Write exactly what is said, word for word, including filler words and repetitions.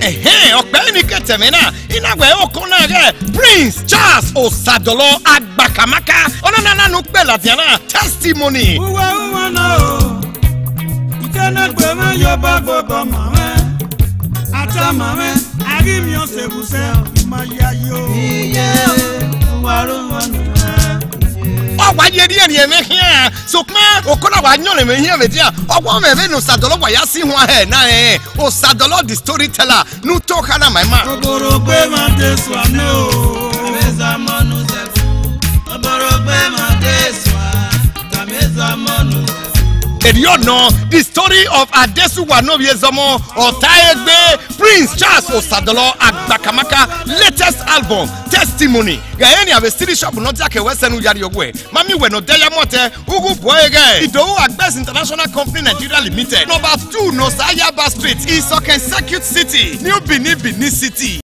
Ẹhẹn, ọkpẹ ni ke tẹmwẹ na, I na wẹ okọ na ghẹ Prince Charles Osadolo Agbakamaka, ọna na na nu kpẹ ladian na, testimony. Uwa uwa na o, ikẹnẹgbe mwẹ yobọ gbobọ ma mwẹ, a tama mwẹ, a ghi miẹn ọse vbe usẹ, I ma yayi o. Iye, uwa ru mwẹ nu mwẹ. Ọ wa ye rhiẹnrhiẹn mwẹ khian, sokpan okọ na wa yọnrẹn mwẹ hian vbe dia, ọ wa mwẹ vbene Osadolo wa ya si huan hẹ na rẹn, Osadolo the storyteller, ne u to kha na ma ima. Oborogbe ma de sua nẹ o. Amezamọ nu zẹfu. Oborogbe ma de sua. Amezamọ nu zẹfu. Erriọ nọ, the story of Adesuwa ne ovbi Ezọmọ, ọta egbe, Prince Charles Osadolo Agbakamaka, latest album, Testimony. Ghẹ rẹn nian vbe C D shop ne ọ dia ke wẹ sẹ ne u ya rrie owẹ. Ma miẹn uwẹ ne ọ dia ya mu ọtẹn, u ghi bu ẹre ghẹ Idowu Agbes International Company Nigeria Limited, number two Nosa Yaba Street, Isokan Circuit City, New Benin, Benin City.